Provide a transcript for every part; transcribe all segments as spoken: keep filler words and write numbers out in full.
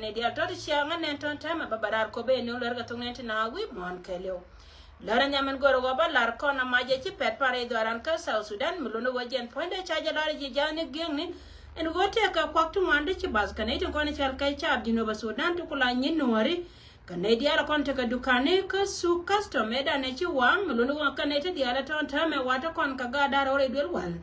Ni dial tɔt cia ŋä nɛn tɔn tɛmɛ ba ba raar kop ben ni wä lär kɛ thok nɛn ti na wi̱i̱ muɔ̱ɔ̱n kɛɛliw. Lär ɛ nyam in gör ɛ ɣɔw ba lar kɔn a mac ɛ ci pɛt pan rɛy dhɔran kä South Sudan mi luni wä jɛn puɔ̱nydɛ ca jɛ lar ji̱ ja̱a̱ni gi̱eŋni. Ɛn ɣöö tëëkɛ kuak ti ŋuan di ci bath kɛ nɛy tin kɔn i̱ cɔal kɛ caap Jinub Sudan ti ku la nyin nuɔ̱ɔ̱ri. Kɛ nɛy diaal kɔn tekɛ dukani kä Suk Custom ëëdan ɛ ci waŋ mi luni wä kɛ nɛy ti diaal ɛ tɔ̱ɔ̱n täämɛ wa ti kɔn kɛ gaat da̱r ɣöö rɛy duel wal.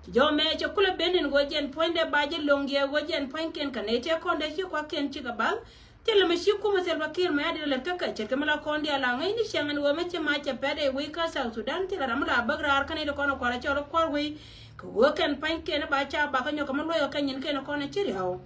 Ci jɔw mɛ cɛ kulɛ ben in ɣöö jɛn puɔ̱nydɛ ba ji̱ lo̱ŋ yɛ ɣöö jɛn puɔ̱nykiɛn kɛ nɛy tëë kɔn dee ci kuakiɛn cikɛ bath. Thilɛ mi ci kumɛ Salva Kiir mɛ a dit lät kä kɛ ce̱tkɛ mi la kɔn diaal a ŋäcni cäŋ ɛn ɣöö mi ci mac cɛ pɛt ɛ wec kä South Sudan thilɛ ram mi la bäk raar kä nɛy ti kɔn ɛ kualɛ cɔl ɛ kua̱r wec. Kɛ ɣöö kɛn puɔ̱nykiɛn ba ca bakä nyɔk kɛ mi luɔc kɛ kɛ nyinkiɛn kɔn ɛ ci riaw.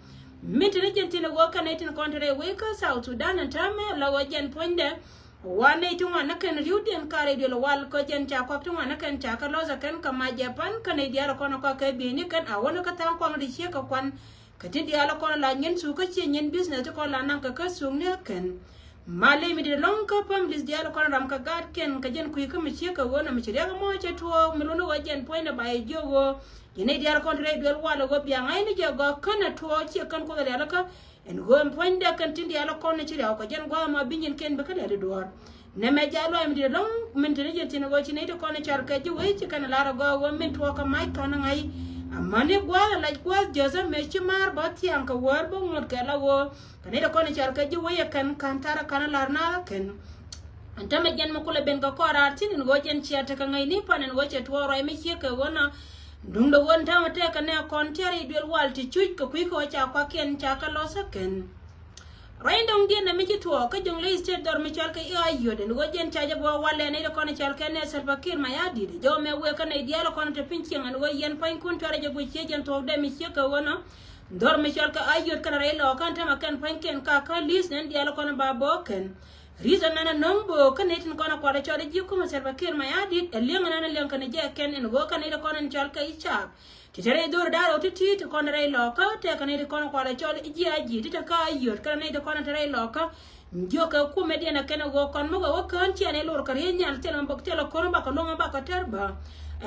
Min te ni jɛn thi̱n ɛ ɣöö kɛn nɛy tin kɔn te rɛy wec kä South Sudan ɛn täämɛ la ɣöö jɛn puɔ̱nydɛ. Wa nɛy ti ŋuan ni kɛn ri̱wdiɛn ka rɛy duël wal kä jɛn ca kuak ti ŋuan ni kɛn ca kɛ lɔth ɛ kɛn kɛ mac jɛ pan kä nɛy diaal kɔn ɛ kɔak kɛ bieyni kɛn a wä ni kä tha̱a̱ŋ kuaŋ ti ciek kɛ kuan. Kɛ ti diaal kɔn la nyin thuk kä ciɛ nyin business ti kɔn la naŋ kɛ kä thuk ni ɛ kɛn. Ma ley mi dit lɔ̱ŋ kä families diaal kɔn ram kɛ gaatkiɛn kɛ jɛn kui̱ kä mi ciek kɛ ɣöö nɔ mi ci riɛk mɔ cɛ tuɔɔk mi luni ɣöö jɛn puɔ̱nydɛ ba yɛ jiök ɣöö yɛn nɛy diaal kɔn ti rɛy duel wal ɣöö bia ŋa̱cni jɛ gɔ̱k känɛ tuɔɔk ciɛ kän Kuoth rialikä. Ɛn ɣöö ɛn puɔ̱nydɛ kɛn tin diaal kɔn ci riaw kɛ jɛn gua̱a̱th ma bi nyin kɛn bi kä lɛl i̱ duɔ̱ɔ̱r. Nɛmɛ jɛ a luɔ̱c mi di̱t ɛlɔ̱ŋ min te ni jɛn thi̱n ɣöö ci nɛy ti kɔn i̱ cɔal kɛ ji̱ wec ci kɛn ɛ lar ɛ gɔaa ɣöö min tuɔɔk kɛ mac kɔn ɛ ŋa̱c. Amäni gua̱a̱th ɛ lac gua̱a̱th jiɔthä mëë ci maar bä thiaŋ kɛ wäär bä ŋot kɛ la ɣöö kɛ nɛy ti kɔn i̱ cɔal kɛ ji̱ wec ɛ kɛn ka̱n ta̱rä ka̱n ɛ lar naath ɛ kɛn. Ɛn tämɛ jɛn mi kulɛ ben kɛ kɔn raar thi̱n ɛn ɣöö jɛn ciɛ tekɛ ŋäcni pan ɛn ɣöö cɛ tuɔɔk ruac mi ciek kɛ ɣöö nɔ. Duundɛ ɣöö ɛn tämɛ tëëkɛ nɛ kɔn tiɛɛr i̱ duel wal ti cuc kɛ kui̱ kɛ ɣöö ca kuakiɛn ca kɛ lɔth ɛ kɛn. Ruac in dɔ̱ŋdiɛn nɛ mi ci tuɔɔk kä Jonglei State dhɔr mi cɔal kɛ i̱ Ayod ɛn ɣöö jɛn ca jɛ bä walɛ nɛy ti kɔn cɔal kɛ nɛ Salva Kiir Mayardit jɔw mɛ wëë kä nɛy diaal kɔn te piny cieŋ ɛn ɣöö yɛn pua̱nykun cuarɛ jɛ guic ciec jɛn thuɔ̱k dee mi ciek kɛ ɣöö nɔ. Dhɔr mi cɔal kɛ Ayod kɛn rɛy lɔɔkä ɛn tämɛ kɛn pua̱nykiɛn ka kä li̱th nɛn diaal kɔn ba bä kɛn. Ri̱th ɛn nɛn ɛ nöŋ böök kä nɛy tin kɔn ɛ kualɛ cɔl i̱ ji̱ kumɛ Salva Kiir Mayardit ɛ li̱eŋ ɛn nɛn ɛ li̱eŋ kɛn ɛ jɛ kɛn ɛn ɣöö kɛn nɛy ti kɔn ɛn cɔal kɛ i̱ caap. Ti te rɛy dhor da̱r ɣöö ti̱ti̱ ti kɔn rɛy lɔkä tɛkɛ nɛy ti kɔn kualɛ cɔl i̱ ji̱ a ji̱ ti te kä Ayod kɛnɛ nɛy ti kɔn te rɛy lɔkä. Jiökɛ kumɛ diɛn ɛ kɛn ɛ ɣöö kɔn mi wä wä kään ciɛ nɛy lor kɛ riey nhial thilɛ mi bäk thilɛ ko̱r mi bakɔ luäŋ mi bakɔ tɛr bä.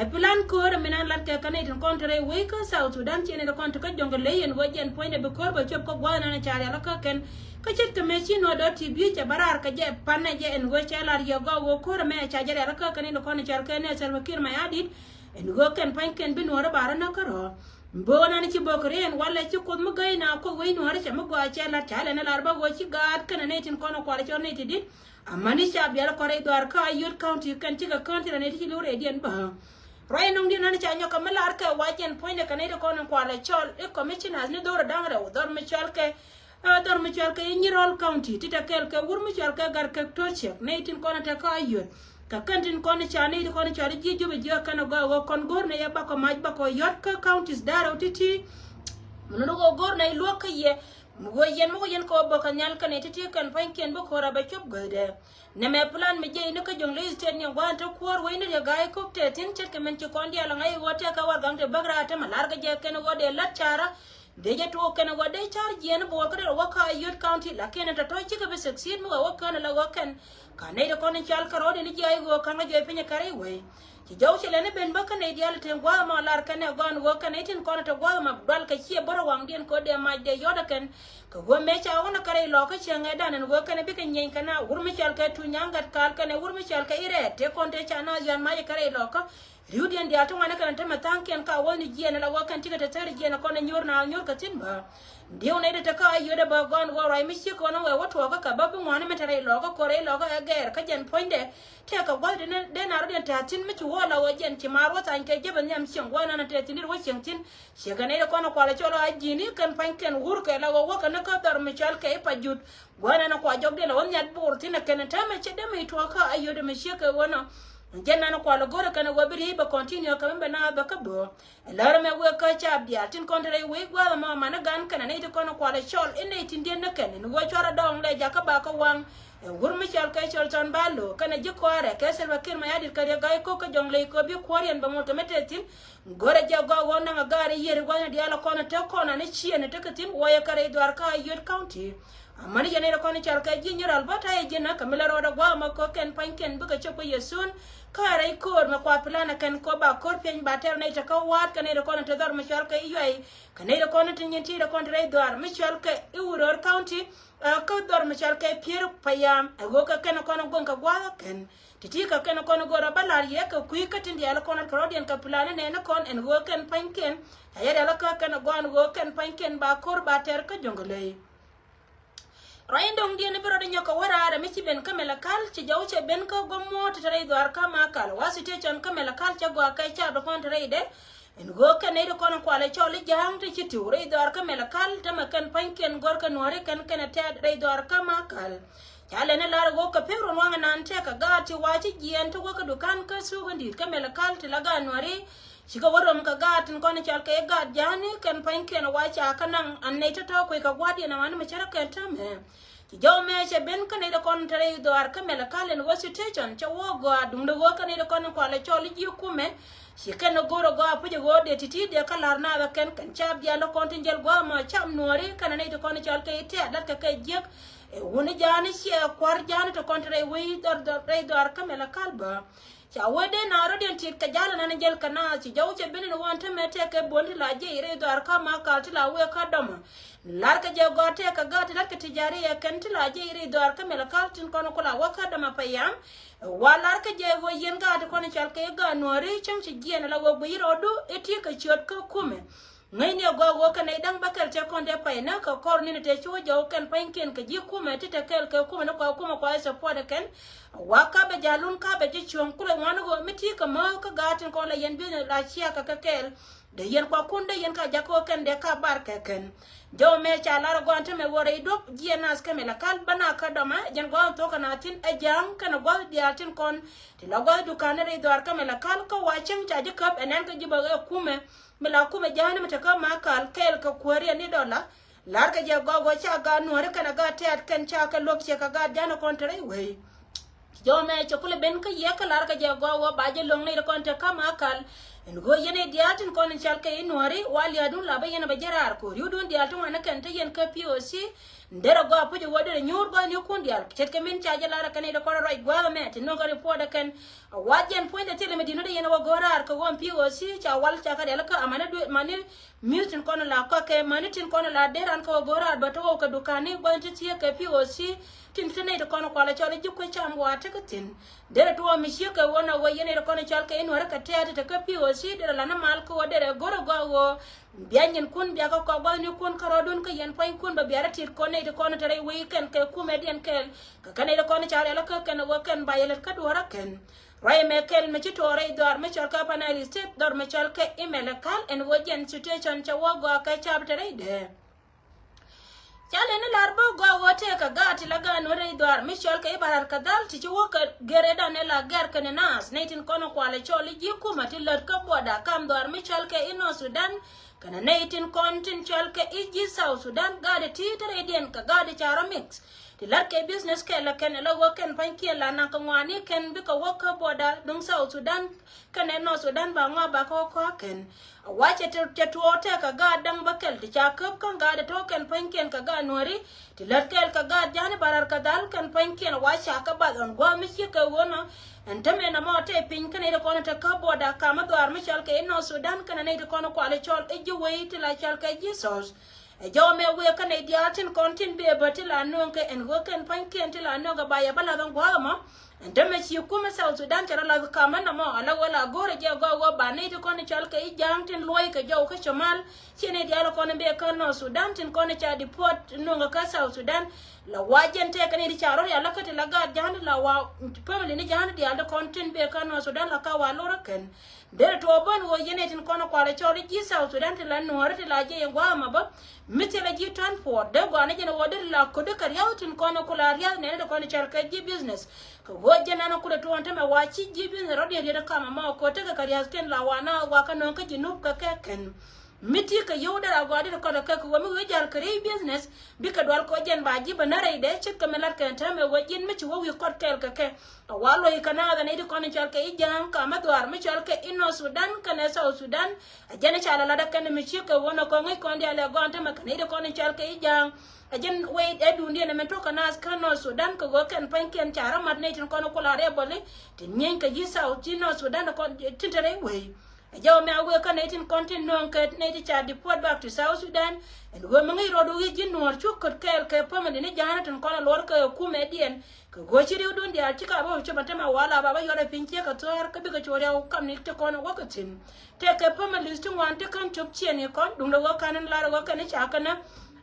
Ɛ plan ko̱r ɛ mi nan lat kɛ kɛ nɛy tin kɔn te rɛy wec kä South Sudan ciɛ nɛy ti kɔn te kä Jonglei ɛn ɣöö jɛn puɔ̱nydɛ bi ko̱r bɛ cop kä gua̱a̱th nan ɛ ca rial kä kɛn. Kä ce̱tkɛ mëë ci nuɔ̱t dɔ̱r ti bi̱i̱ cɛ bä raar kɛ jɛ panɛ jɛ ɛn ɣöö cɛ lar yɛ gɔaa ɣöö ko̱r ɛmɛ ɛ ca jɛ rial kä kɛn nɛy ti kɔn ɛ cɔal kɛ nɛ Salva Kiir Mayardit. Ɛn ɣöö kɛn pua̱nykiɛn bi nuɔ̱ɔ̱rä ba rɔ näk kärɔ̱. Böök nan ci bök riɛn walɛ ci Kuoth mi gäi na Kuoth wec nuɔ̱ɔ̱rä cɛ mi gɔaa cɛ la̱t ca lɛn ɛ lar bä ɣöö ci gaat kɛnɛ nɛy tin kɔn ɛ kual cɔl nɛy ti di̱t. Amäni ca bial kɔn rɛy dhɔaar kä Ayod County kɛn cikɛ kään ti rɔ nɛy ti ci li̱w rɛydiɛn bä. Ruac nɔŋdiɛn nan ca nyɔk kɛ mi lar kɛ wac jɛn puɔ̱nydɛ kɛ nɛy ti kɔn in kual ɛ cɔl i̱ commissioners ni dhor ɛ da̱ŋ rɛw dhɔr mi cɔal kɛ Ɛ dhɔr mi cɔal kɛ i̱ Nyirol County ti te kɛɛl kɛ wur mi cɔal kɛ Gat Kek To̱ciɛk nɛy tin kɔn ɛ te kä Ayod. Kɛ kɛn tin kɔn i̱ ca nɛy ti kɔn i̱ cɔal i̱ ji̱ Jubɛ jiök kɛn ɛ gɔaa ɣöö kɔn go̱o̱r nɛ yɛ bakɔ mac bakɔ yɔ̱t kä counties da̱rɛw ti̱ti̱. Mi luni ɣöö go̱o̱r nɛ i̱ luäk kä yɛ mi ɣöö yɛn mi ɣöö yɛn kɛ ɣöö bä kɛ nhial kɛn i̱ ti̱ti̱ kɛn pua̱nykiɛn bi ko̱r a bɛ cop gäthdɛ. Nɛmɛ plan mi jiɛc ni kä Jonglei State ni gua̱a̱n te kuäär wecni riɛ ga̱a̱c ko̱k te thi̱n ce̱tkɛ min ci kɔn diaal aŋa̱c i̱ ɣöö tɛkɛ warɛgakni te bäk raar te mi la̱rkɛ jɛ kɛn i̱ ɣöö dee la̱t ca̱rä. Dee jɛ tuɔɔk kɛn ɛ ɣɔt dee ca̱r jiɛn bo̱o̱r kä dee rɔ wä kä Ayod County lakin ɛ tɔ̱tɔ̱ cikɛ bi succeed mi wä wä kään ɛ la wä kɛn. Ka nɛy ti kɔn in cal kärɔɔdiɛn i̱ jiaac ɣöö ka̱n kä jɔɔc piny ɛ kärɛc wei. Ci jɔw cɛ lɛn i̱ ben bä kä nɛy diaal ɛ te gua̱a̱th ɛmɔ lar kɛn ɛ gɔaa ɛn ɣöö kɛn nɛy tin kɔn ɛ te gua̱a̱th ɛmɔ dual kɛ ciɛ bä rɔ waŋdiɛn kɛ ɣöö dee mac dee yɔ̱t ɛ kɛn. Kɛ ɣöö mëë ca wä nä kärɛc lɔɔkä cieŋ ɛ dan ɛn ɣöö kɛn ɛ bikɛ nyieny kɛn a wur mi cɔal kɛ Tuny Nyaŋ Gat Kaal kɛn ɛ wur mi cɔal kɛ Irɛɛt tëë kɔn tëë ca naath yɔ̱a̱n mac ɛ kärɛc lɔɔkä. Ri̱wdiɛn diaal ti ŋuan ɛ kɛn te mɛ tha̱a̱ŋkiɛn ka wäthni jiɛɛn ala wä kɛn cikɛ te thäri jiɛɛn ɛ kɔn ɛ nyuur na nyuur kɛ thi̱n bä. Diɛw nɛy ti te kä Ayod ɛ bä gɔ̱a̱n wä ruac mi ciek kɔn ɛ wɛ wä tuɔɔkä kɛ bä bi ŋuan mi te rɛy lɔɔkä kɔr rɛy lɔɔkä ɛ gɛɛr kä jɛn puɔ̱nydɛ. Tëëkɛ gua̱th dee na rɔ diɛn te thi̱n mi ci wä la wä jɛn ci maar wä thany kɛ jepɛ nhiam cieŋ gua̱a̱th nan ɛ te thi̱n dit wä cieŋ thi̱n. Ciekɛ nɛy ti kɔn ɛ kualɛ cɔl a ji̱ni kɛn pa̱ny kɛn wur kɛ la wä wä kɛ ni kä dhɔr mi cɔal kɛ i̱ pa jut. Gua̱a̱th nan ɛ kua jɔk diɛn la wä nhiat bo̱o̱r thi̱n ɛ kɛn ɛ täämɛ cɛ dee mi tuɔɔkä Ayod ɛ mi ciek kɛ wä nɔ. Jɛn nan kualɛ go̱rɛ kɛn ɛ wä bi riey bɛ continue kɛ mi bɛ naath bɛ kä böö. Ɛ lär ɛmɛ wëë kä caap diaal tin kɔn te rɛy wec gua̱a̱th ɛmɔ manɛ gan kɛnɛ nɛy ti kɔn kualɛ cɔl i̱ nɛy tin diɛn ni kɛn in wä cuarɛ dɔɔŋ lɛ jakä bakä waŋ. Ɛ wur mi cɔl kɛ cɔl tɔn ba lo̱o̱ kɛnɛ ji̱ kɔaarɛ kɛ Salva Kiir Mayardit kɛ riɛk ga̱a̱c ko̱k kä Jonglei State bi kuäär yɛn bɛ ŋot kɛ mi tɛth thi̱n. Go̱rɛ jɛ gɔaa ɣöö naŋ ɛ gaari yiëëri gua̱thni diaal ɛ kɔn ɛ te kɔn an i̱ ciëën ɛ tekɛ thi̱n wä yɛ kɛ rɛy dhuaar kä Ayod County. Amäni jɛ nɛy ti kɔn cɔal kɛ ji̱ nyir Alberta, ɛ ji̱n ɛ kɛ mi lɛ rɔɔdɛ gua̱a̱th ɛmɔ kɛ kɛn pa̱ny kɛn bikɛ cop kä yɛ thun. Kä rɛy ko̱o̱r mɛ kua plan ɛ kɛn kɔ ba ko̱r piɛny ba tɛr nɛy ti kä wa̱a̱t kɛ nɛy ti kɔn ti dhɔr mi cɔal kɛ i̱ Yuay, kɛ nɛy ti kɔn ti nyin ti ti kɔn ti rɛy dhɔaar mi cɔal kɛ i̱ Uror County, ɛ kä dhɔr mi cɔal kɛ Pier Payam, ɛ ɣöö kɛ kɛn kɔn guɔ̱ŋ kɛ gua̱a̱th ɛ kɛn. Ti̱ti̱ kɛ kɛn kɔn go̱o̱rä bä la̱r yɛ kɛ kui̱ kä tin diaal kɔn kɛ rɔ̱diɛn kɛ plan nɛn kɔn ɛn ɣöö kɛn pa̱ny kɛn. Ɛ yɛ rial kä kɛn gɔaa ɛn ɣöö kɛn pa̱ny kɛn ba ko̱r ba tɛr kä Jɔŋlei. Ruac in do̱ŋdiɛn bi rɔɔdɛ nyɔk kɛ wä raar ɛ mi ci ben kä Malakal, ci jɔw cɛ ben kä guɔ̱m muɔ̱ɔ̱t ti te rɛy dhɔaar kä Makal. Wa situation kä Malakal cɛ gɔaa kɛ ca bi kɔn te rɛydɛ. Ɛn ɣöö kɛn nɛy ti kɔn kualɛ cɔl i̱ Ja̱a̱ŋ ti ci ti̱w rɛy dhɔaar kä Malakal, tämɛ kɛn pa̱nykiɛn gɔ̱rkɛ Nuääri kɛn kɛnɛ tɛ̈t rɛy dhɔaar kä Makal. Ca lɛn i̱ lar ɣöö kɛ pek ruɔ̱n waŋ ɛnan tɛk kɛ gaat ti wa ci jiɛɛn ti wä kä dukan kä thuk in di̱i̱t kä Malakal ti la gaat Nuääri. Cikɛ wä röm kɛ gaat tin kɔn i̱ cɔal kɛ i̱ gaat Ja̱a̱ŋni kɛn pa̱nykiɛn wa ca kä naŋ an nɛy tɔ̱tɔ̱ kuec kɛ gua̱a̱thdiɛn ɛmani mi cärä kɛn täämɛ. Ci jɔw mɛ cɛ ben kä nɛy ti kɔn te rɛy dhɔaar kä Malakal ɛn ɣöö situation cɛ wä gɔaa duundɛ ɣöö kä nɛy ti kɔn kualɛ cɔl i̱ ji̱ kumɛ. Ci kɛn ɛ go̱o̱r ɛ gɔaa puc ɛ ɣöö dee ti̱ti̱ dee kä la̱r naath ɛ kɛn kɛn caap diaal ti kɔn tin jäl gua̱a̱th ɛmɔ caap Nuääri kɛnɛ nɛy ti kɔn cɔal kɛ i̱ tɛ̈t la̱t kɛ kɛ jiäk. Ɛ wun i̱ Ja̱a̱ŋni ciɛ kua̱r Ja̱a̱ŋni ti kɔn te rɛy wec dhɔr dhɔr rɛy dhɔaar kä Malakal bä. Ca wee dee na rɔ̱diɛn tit kɛ ja̱l ɛnan jäl kɛ naath ci jɔw cɛ ben ɛn ɣöö ɛn tämɛ tɛkɛ buɔ̱n ti la jiɛc rɛy dhɔaar kä Makal ti la wee kä dɔmɔ. Lar kɛ jɛ gɔaa tɛk kɛ gaat ti la̱t kɛ tijariɛ kɛn ti la jiɛc rɛy dhɔaar kä Malakal tin kɔn ku la wä kä dɔmɔ Payam. Wa lar kɛ jɛ ɣöö yɛn gaat ti kɔn cɔal kɛ i̱ gaat Nuääri cäŋ ci jiɛɛn ala ɣöö guic rɔɔdu i̱ ti kɛ ciöt kä kumɛ. Ŋäcni agɔaa ɣöö kɛn nɛy da̱ŋ bäkɛl tëë kɔn dee pay näk kɛ kɔr ni̱n tëë ci wä jɔw kɛn pa̱nykiɛn kɛ ji̱ kumɛ ti te kɛɛl kɛ kumɛ ni kua kumɛ kua i̱ support ɛ kɛn. Wa kapɛ ja̱lun kapɛ ji̱ cuɔ̱ŋ kulɛ ŋuan ɣöö mi ti kɛ määth kä gaat tin kɔn la yɛn business la ciakä kɛ kɛɛl. Dee yɛn kuakun dee yɛn ka jakä ɣöö kɛn dee ka bar kɛ kɛn. Jɔw mɛ ca lar ɛ gɔaa ɛn tämɛ ɣöö rɛy duɔ̱p jiɛɛn naath kä Malakal bä naath kä dɔmɛ jɛn gua̱a̱th thok kɛ naath thi̱n ɛ Ja̱a̱ŋ kɛnɛ gua̱a̱th diaal tin kɔn. Ti la gua̱a̱th duka̱n rɛy dhɔaar kä Malakal kä wa cäŋ ca ji̱ käp ɛ nɛn kä ji̱ bä ɛ kumɛ. Mi la kumɛ Ja̱a̱ŋni mi te kä Makal kɛɛl kɛ kuääriɛn ni dɔla. Lar kɛ jɛ gɔaa ɣöö ca gaat Nuääri kɛnɛ gaat tɛ̈t kɛn ca kɛ luäk ciɛ kɛ gaat Ja̱a̱ŋni kɔn te rɛy wec. Jɔw mɛ cɛ kulɛ ben kä yɛ kä lar kɛ jɛ gɔaa ɣöö ba jɛ lo̱ŋ nɛy ti kɔn te kä Makal. Ɛn ɣöö yɛn nɛy diaal tin kɔn in cɔal kɛ i̱ Nuääri wa lia̱a̱dun la bä yɛn ɛ bä jɛ raar ko̱r yudun diaal ti ŋuan ni kɛn te yɛn kä P O C. Derɛ gɔaa puc ɛ ɣöö derɛ nyuur gua̱thnikun diaal ce̱tkɛ min ca jɛ lar ɛ kɛn nɛy ti kɔn ruac gua̱a̱th ɛmɛ ti nöŋ kɛ report ɛ kɛn. A wa jɛn puɔ̱nydɛ thilɛ mi di̱t ni dee yɛn ɛ wä go̱o̱r raar kɛ ɣöö P O C ca wal ca kɛ rial kä amäni duëë mäni. Mi̱th tin kɔn la kɔakɛ mäni tin kɔn la der an kɛ wä go̱o̱r raar bä te wä kɛ duka̱ni gua̱n ti thieek kɛ P O C. Tin te nɛy ti kɔn kualɛ cɔl i̱ ji̱ kuec cam wa tekɛ thi̱n. Derɛ tuɔɔk mi ciek kɛ wä nɔ wä yɛn nɛy ti kɔn cɔl kɛ i̱ Nuääri kɛ tɛ̈t ti te kä P O C derɛ la ni mal kä wä derɛ go̱r ɛ gɔaa wä. Bia nyinkun bia kɛ kɔk gua̱thnikun kärɔɔdun kä yɛn pua̱nykun bä bia rɔ tit kɔn nɛy ti kɔn te rɛy wec kɛn kɛ kumɛdiɛn kɛɛl. Kɛ kɛn nɛy ti kɔn ca rial kä kɛn wä kɛn ba yɛ lät kä duɔ̱ɔ̱rä kɛn. Ruac ɛmɛ kɛl mi ci tuɔɔk rɛy dhɔaar mi cɔl kɛ Upper Nile State, dhɔr mi cɔl kɛ i̱ Malakal, ɛn ɣöö jɛn situation cɛ wä gɔaa kɛ caap te rɛydɛ. Ca lɛn ni lar bä gɔaa ɣöö tëëkɛ gaat ti la gaat Nuääri rɛy dhɔaar mi cɔl kɛ i̱ Bahr el Ghazal ti ci wä kɛ gɛrɛ dan ɛ la gɛr kɛnɛ naath nɛy tin kɔn kualɛ cɔl i̱ ji̱ kumɛ ti lät kä border kam dhɔaar mi cɔl kɛ i̱ North Sudan. Kɛnɛ nɛy tin kɔn tin cɔl kɛ i̱ ji̱ South Sudan, gaat ti te rɛydiɛn kɛ gaat ca rɔ mix. Ti la̱t kɛ business kɛl ɛ kɛn ɛ la wä kɛn pa̱nykiɛn la naŋ kɛ ŋɔaani kɛn bikɛ wä kä border duŋ South Sudan. Kɛnɛ North Sudan ba ŋɔak ba kɛ wä kɔ̱a̱k kɛn. A wa cɛ te, cɛ tuɔɔk tɛk kɛ gaat da̱ŋ bäkɛl ti ca käp kä gaat ɛ tɔ̱ kɛn pa̱nykiɛn kɛ gaat Nuääri. Ti la̱t kɛɛl kɛ gaat Ja̱a̱ŋni Bahr el Ghazal kɛn pa̱nykiɛn wa ca kɛ bath ɣän gua̱a̱th mi ciek kɛ ɣöö nɔ. Ɛn te mɛn ɛmɔ te piny kä nɛy ti kɔn te kä border kam mi dhɔaar mi cɔl kɛ i̱ North Sudan kɛnɛ nɛy ti kɔn kualɛ cɔl i̱ ji̱ wec ti la cɔl kɛ ji̱ South. Ɛ jɔw mɛ wëë kä nɛy diaal tin kɔn tin bëë bä ti la nööŋ kɛ ɛn ɣöö kɛn pa̱nykiɛn ti la nööŋ kɛ ba yɛ bä la̱th ɛn gua̱a̱th ɛmɔ. Ɛn tämɛ ci kumɛ South Sudan cɛ rɔ la̱th ka̱mä nɔmɔ ala ɣöö la go̱o̱rɛ jɛ gɔaa ɣöö ba nɛy ti kɔn cɔal kɛ i̱ Ja̱a̱ŋ tin luɔ̱c kɛ jɔw kä cɔmal. Ciɛ nɛy diaal kɔn bëë kä North Sudan tin kɔn ca deport nööŋ kä South Sudan. La wa jɛn tëëkɛ nɛy ti ca rɔ rial kä ti la gaat Ja̱a̱ŋ ti la wa family ni Ja̱a̱ŋ ti diaal ti kɔn tin bëë kä North Sudan la ka wa lorä kɛn. Derɛ tuɔɔk bän ɣöö yɛn ɛ tin kɔn kualɛ cɔl i̱ ji̱ South Sudan ti la Nuääri ti la jiɛc in gua̱a̱th ɛmɔ bä. Mi thilɛ ji̱ transport dee gɔaa ni jɛn ɣöö derɛ la ko̱di kɛ ria̱th tin kɔn ku la ria̱th nɛn ti kɔn cɔl kɛ ji̱ business. Kɛ ɣöö jɛn ɛn kulɛ tuɔɔk ɛn tämɛ wa ci ji̱ business rɔ̱diɛn riet kam ɛmɔ ko̱ tekɛ kɛ ria̱thkiɛn la wa na wa kä nööŋ kä ji̱ nup kɛ kɛ kɛn. Mi ti kɛ yio̱w dee la gɔaa di ti kɔn kɛ kɛ kɛ ɣöö mi wi̱i̱ jäl kɛ rɛy business bikɛ dual kɔ jɛn ba ji̱ bä nä rɛy dee ce̱tkɛ mi lat kɛ ɛn täämɛ ɣöö ji̱n mi ci wä wi̱i̱ kɔt kɛɛl kɛ kɛ. Ɛ wa luɔ̱c kɛ naath ɛ nɛy ti kɔn in cɔal kɛ i̱ Ja̱a̱ŋ ka mi dhuaar mi cɔal kɛ i̱ North Sudan kɛnɛ South Sudan. Ɛ jɛn i̱ ca la lat ɛ kɛn mi ciek kɛ ɣöö nɔ kɔn ŋäc kɔn diaal ɛ gɔaa ɛn täämɛ kɛ nɛy ti kɔn in cɔal kɛ i̱ Ja̱a̱ŋ. Ɛ jɛn wec ɛ duundiɛn ɛmɛn tuɔ̱k kɛ naath kä North Sudan kɛ ɣöö kɛn pa̱nykiɛn ca rɔ mat nɛy tin kɔn ku la rɛy bɔli tin nyieeny kɛ ji̱ South ji̱ North Sudan kɔn tin te rɛy wec. Ɛ jɛ wä mi a wëë kä nɛy tin kɔn tin nööŋ kɛ nɛy ti ca deport back to South Sudan. Ɛn ɣöö mi ŋäc rɔɔdu wi̱i̱ ji̱ nuɔ̱ɔ̱r cuk kät kɛɛl kɛ family ni ja̱a̱nä tin kɔn a luɔr kɛ kumɛdiɛn. Kɛ ɣöö ci riwdun diaal ci ka bä cop a te ma wal a ba bä yuɔr ɛ piny ciek a thua̱a̱r kä bikɛ cu riaw kamni te kɔn a wäk kä thi̱n. Tëëkɛ families ti ŋuan ti kän cop ciëëni kɔn duundɛ ɣöö ka̱n in lar ɣöö kɛn i̱ ca känä.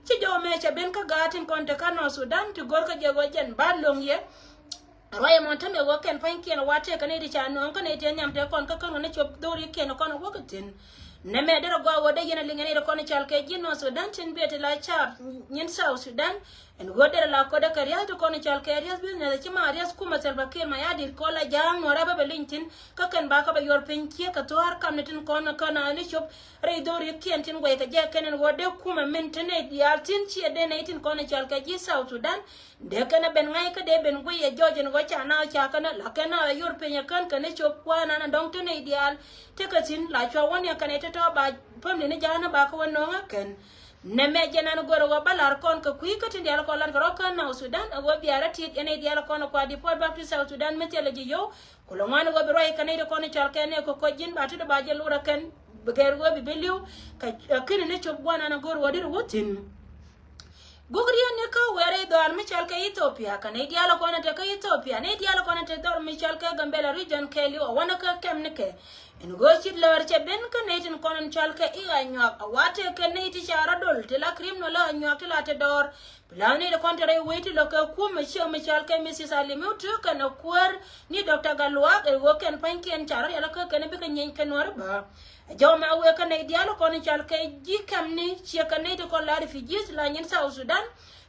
Ci jɔw mɛ cɛ ben kä gaat tin kɔn te kä North Sudan ti go̱r kä jɛ ɣöö jɛn ba lo̱ŋ yɛ. Ruac ɛmɔ tämɛ ɣöö kɛn pa̱nykiɛn wa tëëkɛ nɛy ti ca nööŋ kä nɛy ti nhiam te kɔn kä kän ɣöö ni cop dho̱rikiɛn kɔn wäki̱thi̱n. Nɛmɛ derɛ gɔaa ɣöö dee yɛn a liŋ ɛ nɛy ti kɔn i̱ cɔal kɛ ji̱ North Sudan tin biɛ ti la caap nyin South Sudan. Ɛn ɣöö derɛ la kɔdɛ kɛ ria̱th ti kɔn i̱ cɔal kɛ ria̱th business ci ma ria̱th kumɛ Salva Kiir Mayardit kɛ ɣöö la ja̱a̱ŋ nuɔ̱ɔ̱rä bä bɛ liny thi̱n. Kä kɛn ba kä bɛ yuɔr piny ciek kɛ thua̱a̱r kamni tin kɔn kä na ni cop rɛy dho̱rikiɛn tin guɛy kɛ jɛ kɛn ɛn ɣöö dee kumɛ min te nɛy diaal thi̱n ciɛ dee nɛy tin kɔn i̱ cɔal kɛ ji̱ South Sudan. Dee kɛn ɛ ben ŋa̱c kä dee ben guiy ɛ jɔc ɛn ɣöö ca naath ca kɛn ɛ la kɛn naath ɛ yor piny ɛ kän kɛn ɛ cop kua̱a̱n an ɛ dɔ̱ŋ te nɛy diaal. Tekɛ thi̱n la cua wä ni ɛ kɛn ɛ te tɔ̱ ba family ni ja̱a̱n ɛ ba kä wä nööŋ ɛ kɛn. Nɛmɛ jɛn an ɛ gör ɛ ɣöö bä la̱r kɔn kɛ kui̱ kä tin diaal kɔn la̱r kɛ rɔ kä North Sudan ɛ ɣöö biarɛ tit ɛn ɛ diaal kɔn ɛ kua deport back to South Sudan mi thilɛ ji̱ yio̱w. Ku lɛ ŋuan ɛ ɣöö bi ruac kɛn ɛ ti kɔn ɛ cɔl kɛn ɛ kɛ kɔc ji̱n ba ti dee ba jɛ lor ɛ kɛn. Bi gɛr ɣöö bi bi li̱w kɛ, ɛ, kini ni cop gua̱n an ɛ gör ɣöö dit ɛ wä thi̱n. Guk riet ni kä wɛɛr i̱ dhɔaar mi cɔal kɛ Ethiopia kɛ nɛy diaal kɔn in te kä Ethiopia, nɛy diaal kɔn in te dhɔr mi cɔal kɛ Gambela region kɛɛliw a wanɛ kä kɛm ni kɛ. Ɛn ɣöö ci läär cɛ ben kä nɛy tin kɔn in cɔal kɛ i̱ Anyuak a wa tëëkɛ nɛy ti ca rɔ dol ti la criminal i̱ Anyuak ti la te dɔɔr. Bi la nɛy ti kɔn te rɛy wec ti lɔ kɛ kumɛ ciek mi cɔal kɛ Mrs Alimiu Tök kɛnɛ kuäär ni Doctor Galuak ɛ ɣöö kɛn pa̱nykiɛn ca rɔ rial kä kɛn bikɛ nyieeny kɛ Nuääri bä. Ɛ jɔw mɛ a wëë kä nɛy diaal kɔn in cɔal kɛ ji̱ kɛm ni ciek kɛ nɛy ti kɔn la refugees la nyin South Sudan.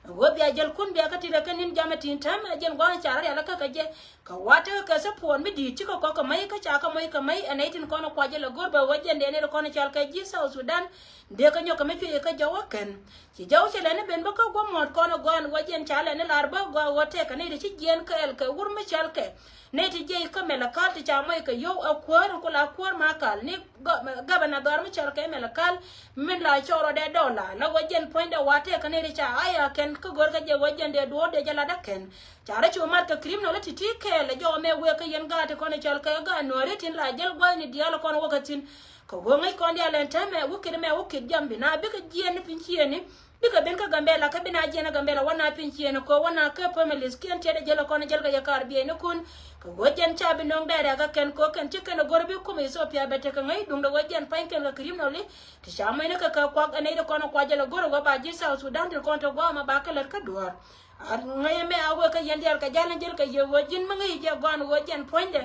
Ɛ ɣöö bia jäl kun bia kä tit ɛ kä ni̱n jam ɛ tin täämɛ ɛ jɛn gua̱a̱th in ca rɔ rial kä kɛ jɛ. Kɛ wa tekɛ kɛ support mi di̱i̱t cikɛ kɔk kɛ mäc kä ca kɛ mäc kɛ mäc ɛ nɛy tin kɔn in kuacä lɛ go̱r bɛ wä jɛn dee nɛy ti kɔn in cɔal kɛ ji̱ South Sudan. Dee kä nyɔk kɛ mi cuɛ kä jɔw ɛ kɛn. Ci jɔw cɛ lɛni ben bä kä guɔ muɔ̱t kɔn ɛ gɔaa ɛn ɣöö jɛn ca lɛni lar bä gɔaa ɣöö tëëkɛ nɛy ti ci jiɛɛn kɛɛl kɛ wur mi cɔal kɛ nɛy ti jiɛc kä Malakal ti ca mɔc kɛ yio̱w ɛ kuäär in ku la kuäär Makal ni gɔ-, gabana dhɔaar mi cɔal kɛ Malakal min la cɔɔr rɔɔdɛ dɔla la ɣöö jɛn puɔ̱nydɛ wa tëëkɛ nɛy ti ca aya kɛn kä go̱rkɛ jɛ ɣöö jɛn dee duɔ̱ɔ̱r dee jɛ lat ɛ kɛn. Ca rɔ cu mat kɛ criminal ti̱ti̱ kɛɛl ɛ jɔw mɛ wëë kä yɛn gaat ti kɔn ɛ cɔal kɛ gaat Nuääri tin la jäl gua̱thni diaal kɔn wäkɛ thi̱n. Kɛ ɣöö ŋäc kɔn diaal ɛn täämɛ wä kit mɛ wä kit jam bi na bikɛ jiɛɛn ni piny ciëëni. Bikɛ ben kä Gambɛla kä bi na jiɛɛn ɛ Gambɛla wä na piny ciëëni kɛ wä na kä families kiɛn tiɛt ɛ jäl ɛ kɔn ɛ jäl kɛ yɛ kaar bieyni kun. Kɛ ɣöö jɛn ca bi nöŋ dɛɛrɛ kä kɛn kɛ ɣöö kɛn ci kɛn ɛ go̱r bi kumɛ Ethiopia bɛ tekɛ ŋäc duundɛ ɣöö jɛn pa̱ny kɛn kɛ criminal i̱ ti ca mɔcni kɛ kɛ kuak ɛ nɛy ti kɔn ɛ kuac jɛ lɛ go̱r ɛ ɣöö ba ji̱ South Sudan ti kɔn te gua̱a̱th ma ba kɛ lät kä duɔ̱ɔ̱r. A ŋäc ɛmɛ a wëë kä yɛn diaal kɛ jal ɛn jäl kɛ yɛ ɣöö ji̱n mi ŋäc jɛ gɔaa ɛn ɣöö jɛn puɔ̱nydɛ.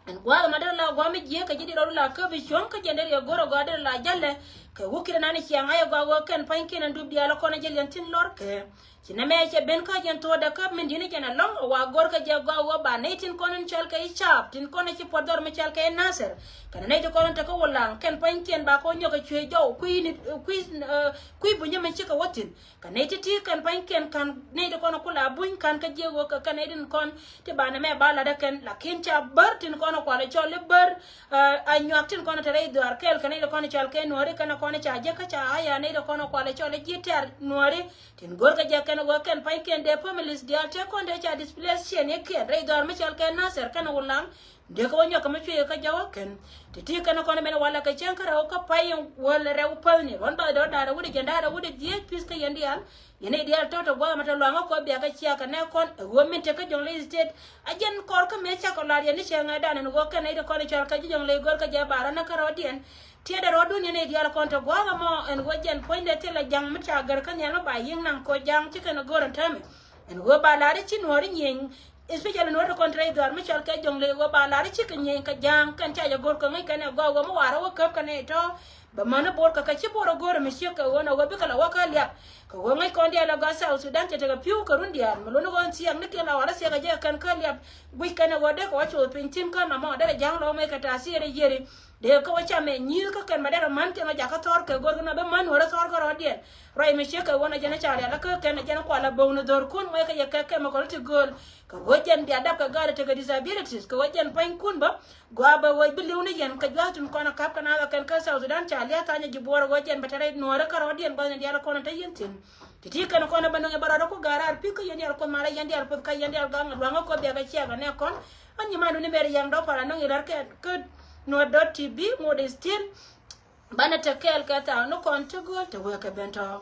Ɛn gua̱a̱th ɛmɔ derɛ la gua̱a̱th mi jiääk kɛ ji̱ di rɔɔdu la käp i̱ cuɔ̱ŋ kä jɛn derɛ yɛ go̱r ɛ gɔaa derɛ la jalɛ. Kɛ wä ki̱t ɛnan i̱ ciaŋ a yɛ gɔaa ɣöö kɛn pa̱nykiɛn ɛn dup diaal ɛ kɔn ɛ jɛ liɛn thi̱n lɔr kɛ. Ci nɛmɛ cɛ ben kä jɛn thuɔ̱ɔ̱dɛ käp min di̱t ni jɛn ɛlɔ̱ŋ ɛ wa go̱r kɛ jɛ gɔaa ɣöö ba nɛy tin kɔn in cɔal kɛ i̱ caap tin kɔn in ci puɔt dhɔr mi cɔal kɛ i̱ Nasir. Kɛnɛ nɛy tin kɔn in te kä Wulaŋ kɛn pa̱nykiɛn ba kɔn nyɔk kɛ cuëë jɔw kui̱ ni, kui̱, kui̱ bunyä min cikɛ wä thi̱n. Kɛ nɛy ti̱ti̱ kɛn pa̱nykiɛn ka̱n nɛy ti kɔn ku la buny ka̱n kä jiëk ɣöö kɛ kɛn nɛy tin kɔn ti banɛ mɛ ba lat ɛ kɛn lakin ca bär tin kɔn kualɛ cɔl i̱ bär. Ɛ, Anyuak tin kɔn te rɛy dhuaar kɛɛl kɛ nɛy ti kɔn cɔal kɛ Nuääri kɛn kɔn ca jek kä ca aya nɛy ti kɔn kualɛ cɔl i̱ ji̱ tɛ̈r Nuääri. Tin go̱rkɛ jɛ kɛn ɣöö kɛn pa̱nykiɛn dee families diaal tëë kɔn dee ca displace ciëënikiɛn rɛy dhuaar mi cɔal kɛ Nasir kɛn Wulaŋ. Dee kɛ wä nyɔk kɛ mi cuɛ kä jɔwä kɛn. Ti ti kɛn kɔn ben walɛ kɛ cäŋ kä rɛw kä pay in wäl rɛw päthni ruɔ̱n bathdɔɔr da̱ŋ rɛw wi̱cdɛ jiɛn da̱ŋ rɛw wi̱cdɛ dhieec pi̱th kä yɛn diaal. Yɛn i̱ diaal tɔ̱ tɔ gua̱a̱th mɛ tɔ luaŋä kɔ bia kɛ cia kɛ nɛ kɔn ɛ ɣöö min te kä Jonglei State. A jɛn kɔr kä mëë cakɔ lar yɛn ni cɛ ŋädan ɛn ɣöö kɛn i̱ ti kɔn i̱ cɔal kɛ ji̱ Jonglei gör kä jɛ bar anä kä rɔɔdiɛn. Tiɛɛdɛ rɔɔdun yɛn i̱ diaal kɔn tɔ gua̱a̱th ɛmɔ ɛn ɣöö jɛn puɔ̱nydɛ thilɛ ja̱ŋ mi ca gär kä nhial mi ba yi̱ŋ naŋ kɔ ja̱ŋ ci kɛn ɛ gör ɛn täämɛ. Ɛn ɣöö ba lar i̱ ci Nuɔ̱ɔ̱ri nyieny. Especially Nuɔ̱ɔ̱ri kɔn te rɛy dhuaar mi cɔal kɛ Jonglei ɣöö ba lar i̱ cikɛ nyieny kɛ ja̱a̱ŋ kɛn ca jɛ go̱r kɛ ŋäc kɛn ɛ gɔaa ɣöö mi wa̱a̱ rɔ wä käp kɛn ɛ tɔ̱. Bɛ män i̱ Bor kɛ kɛ ci Bor a go̱o̱rɛ mi ciek kɛ ɣöö nɛ ɣöö bikɛ la wä kä liap. Kɛ ɣöö ŋäc kɔn diaal ɛ gɔaa South Sudan cɛ tekɛ pi̱w kɛ run diaal mi luni ɣöö thiaŋ ni kiɛn la wä rɔ thiaŋ kɛ jɛ kɛn kä liap. Guic kɛn ɛ ɣöö dee kɛ wä coth piny thi̱n kä namɔ derɛ ja̱ŋ lɔ mec kɛ ta̱a̱ thiëëdɛ yiëri. Dee kä wä camɛ nyi̱i̱r kä kɛn bɛ derɛ män kɛn wä jakä thɔr kɛ go̱r kɛ nɔ bi män wä rɔ thɔr kä rɔɔdiɛn. Ruac mi ciek kɛ ɣöö nɛ jɛn ɛ ca rial kä kɛn ɛ jɛn ɛ kual ɛ bo̱o̱k ni dho̱rkun mec kɛ yɛ kɛ kɛmikɔl ti gööl. Kɛ ɣöö jɛn bia dap kɛ gaat ɛ tekɛ disabilities kɛ ɣöö jɛn pua̱nykun bä. Gɔaa bɛ wec bi li̱w ni yɛn kɛ jua̱th tin kɔn a ka̱p kɛ naath ɛ kɛn kä South Sudan ca lia̱th tha̱a̱nyɛ ji̱ Buɔɔr ɛ ɣöö jɛn bɛ te rɛy nuɔɔri kä rɔɔdiɛn gua̱thni diaal kɔn a te yɛn thi̱n. Ti ti kɛn kɔn a bɛ nöŋ ɛ bɛ rɔɔdɛ ku ga̱a̱r raar pi̱k kä yɛn diaal Kuoth malɛ yɛn diaal Kuoth kä yɛn diaal ga̱a̱ŋ ɛ lua̱ŋ ɛ Kuoth biakɛ ciɛk ɛ nɛ kɔn. Ɣän nyi manduni mɛr yɛŋ dɔ̱ pal a nöŋ yɛ lär kɛ kä nuɔt dɔ̱t ti bi ŋot is still. Banɛ te kɛɛl kɛ thaak ni kɔn ti gööl te wee kɛ ben tɔ̱.